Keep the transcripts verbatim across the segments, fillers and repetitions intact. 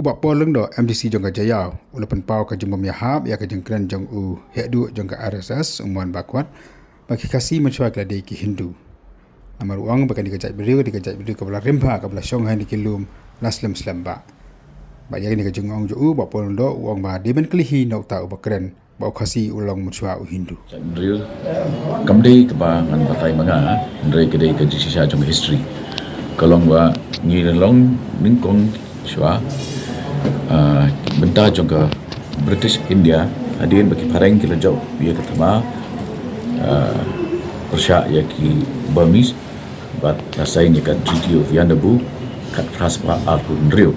U Bah Paul Lyngdoh, M D C jong ka Jaïaw, u la pynpaw ka jingbym ïahap ïa ka jingkren jong u heh duh jong ka R S S, u Mon Bah Kwat, ba ki Khasi mynshwa ki la dei ki Hindu. Namar u ong ba kane ka jaitbynriew ka dei ka jaitbynriew kaba la rim bha, kaba la shong ha kine ki lum la slem slem bha. Bad ïa kane ka jingong jong u, Bah Paul Lyngdoh u ong ba dei ban kylli hi na uta uba kren ba u Khasi u long mynshwa u Hindu. Jaitbynriew kam dei kaba ngan batai ma nga, hynrei ka dei ka jingshisha jong history. Ka long ba ngi la long nyngkong shuwa, ah, bynta jong ka British India, hadien ba ki phareng ki la jop ïa ka thma, ah, pyrshah ïa ki Burmese, bad la sign ïa ka Treaty of Yandabu, khatphra spah arphew hynriew.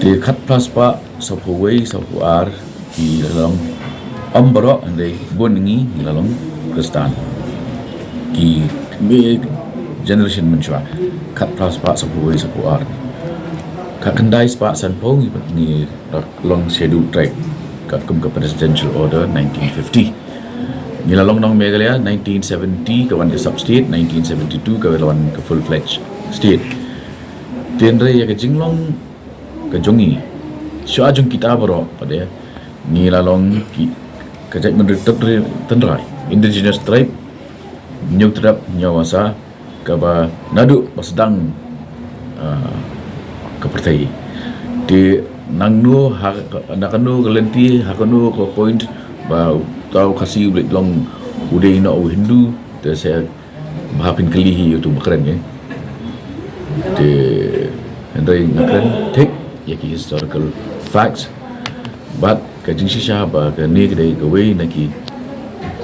Te khatphra spah sawphew wei sawphew ar ki la long, ym baroh, hynrei bun ngi ngi la long Khristan. Ki, ki generation mynshwa, khatphra spah sawphew wei sawphew ar. Khatkhyndai spah sanphew ngi, ngi long Scheduled Tribe, katkum ka Presidential Order nineteen fifty. Ngi la long nong Meghalaya, nineteen seventy ka wan ka sub state, nineteen seventy-two ka wan ka full fledged state. Te hynrei ïa ka jinglong ka jong ngi, shuwa jong kita baroh pat de, ngi la long ki, ka jaitbynriew tynrai, indigenous tribe, Hynñiewtrep Hynñiewasa, kaba naduh ba sdang, ah, ka pyrthei. Te nangno ha, na kano ka lynti, ha kano ka point ba uta u Khasi u leit long u dei noh u Hindu, te sa bha phin kylli hi ïa uto uba kren, eh. Te hynrei nga kren thik ïa ki historical facts. Bad ka jingshisha ba kane ka dei kawei na ki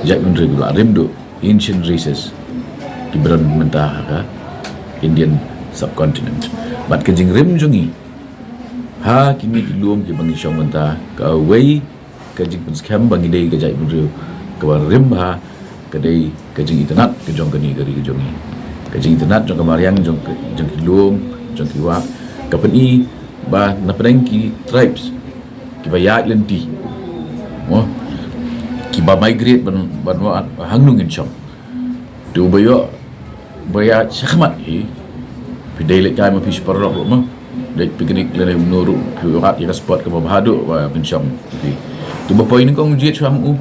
jaitbynriew kiba la rim duh, ancient races, kiba don mynta ha ka Indian subcontinent. Bad ka jingrim jong ngi ha kine ki lum kiba ngi shong mynta, kawei ka jingpynskhem ba ngi dei ka jaitbynriew kaba rim bha ka dei ka jingitynnad ka jong kane ka ri ka jong ngi. Ka jingitynnad jong ka mariang, jong ka, jong ki lum, jong ki wah, ka pyni ba na pdeng ki tribes kiba ïaid lynti, mo, kiba migrate ban, ban wad hangne ngin shong. Te uba ïoh ba ïaid shakhmat hi, phi dei leit kai ma phi shapoh ruh, mo, leit picnic lane kumno ruh, phi ïoh ïa ka spot kaba bha duh ba phin shong phi. Te uba poi nyngkong u jied shuwa ma u,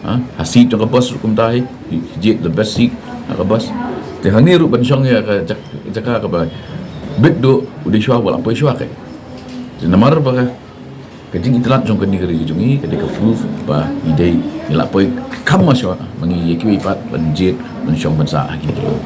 ha, ha seat jong ka bus ruh kumta hi, u jied the best seat ha ka bus. Te hangne ruh ban shong ïa ka jak-, jaka kaba bit duh, u dei shuwa, u la poi shuwa. Ka, te namar ba ka, ka jingitynnad jong kane ka ri ka jong ngi ka dei ka proof ba ngi dei, ngi la poi kham ma shuwa ma ngi ïa kiwei pat ban jied ban shong ban sah ha kine ki lum.